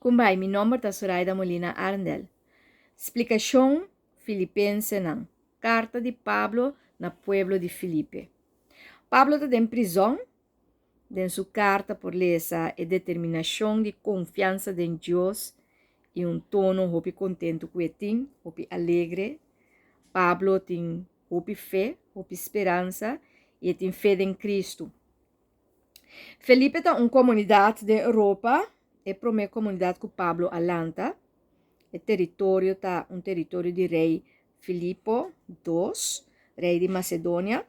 Kumbai, mi nomber ta Zoraida Molina Arndel. Splikashon Filipensenan, Karta di Pablo na pueblo di Filipe. Pablo ta den prizòn. Den su karta por lesa e determinashon di konfiansa den Dios i un tono hopi kontentu ku e tin, hopi alegre. Pablo tin hopi fe, hopi speransa i e tin fe den Kristu. Felipe ta un komunidat den Europa, e promé komunidat ku Pablo a lanta. E teritorio ta un teritorio di rei Filipo dos, rei di Masedonia.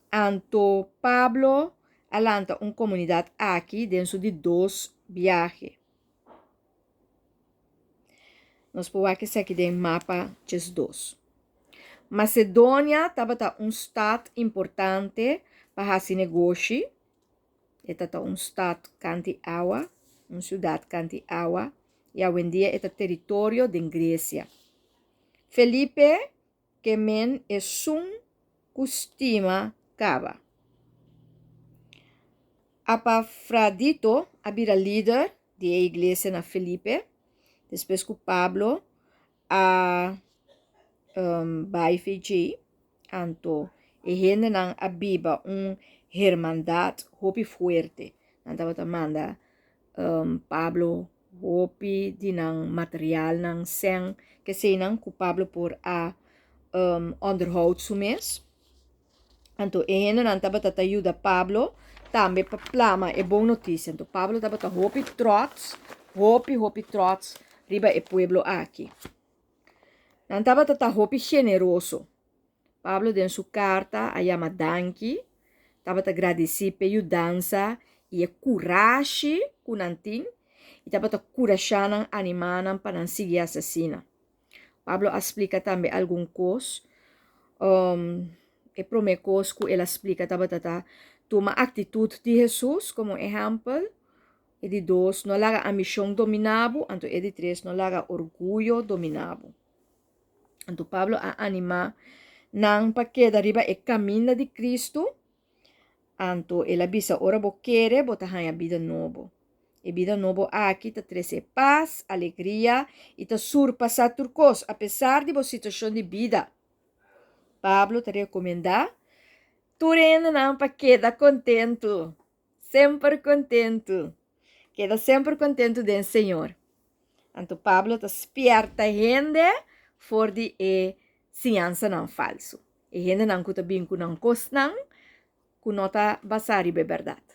Anto Pablo a lanta un komunidat aki den su di dos biahe. Nos por wak esaki den mapa 12. Macedonia tabata un stat importante pa hasi negoshi. E tata un stat kanti awa, un siudat kanti awa, i awendia e ta teritorio den Gresia. Felipe Ke men esun ku stima kaba. Epafradito a bira lider di e iglesia na Felipe despues ku Pablo a bai f'e. Anto e hendenan a biba un hermandat hopi fuerte. Nan tabata manda Pablo Hopi di nan materialnan, sèn, keseinan ku Pablo por a onderhoud su mes. Anto e hendenan tabata ta yuda Pablo tambe pa plama e bon notisia. Anto Pablo tabata hopi trots, hopi hopi trots riba e pueblo aki. Nan tabata ta hopi generoso. Pablo den su karta a yama danki, tabata gradisí p'e yudansa i e kurashi ku nan tin i tabata kurashá nan, animá nan pa nan sigui hasi asina. Pablo a splika tambe algun kos. E promé kos ku el a splika tabata ta tuma aktitut di Hesus komo ehèmpel, e di dos, no laga ambishon dominá bo, anto e di tres, no laga orguyo dominá bo. Anto Pablo a animá nan pa keda riba e kaminda di Kristu. Anto el a bisa, ora bo kere, bo ta haña bida nobo. E bida nobo aki ta trese pas, alegria i ta surpasá tur kos, apesar di bo situashon di bida. Pablo ta rekomendá tur hendenan pa keda kontentu. Semper kontentu. Keda semper kontentu den Señor. Anto Pablo ta spièrta hende for di e siñansanan falsu. E hendenan ku ta bin ku nan kosnan ku no ta basá riba e bèrdat.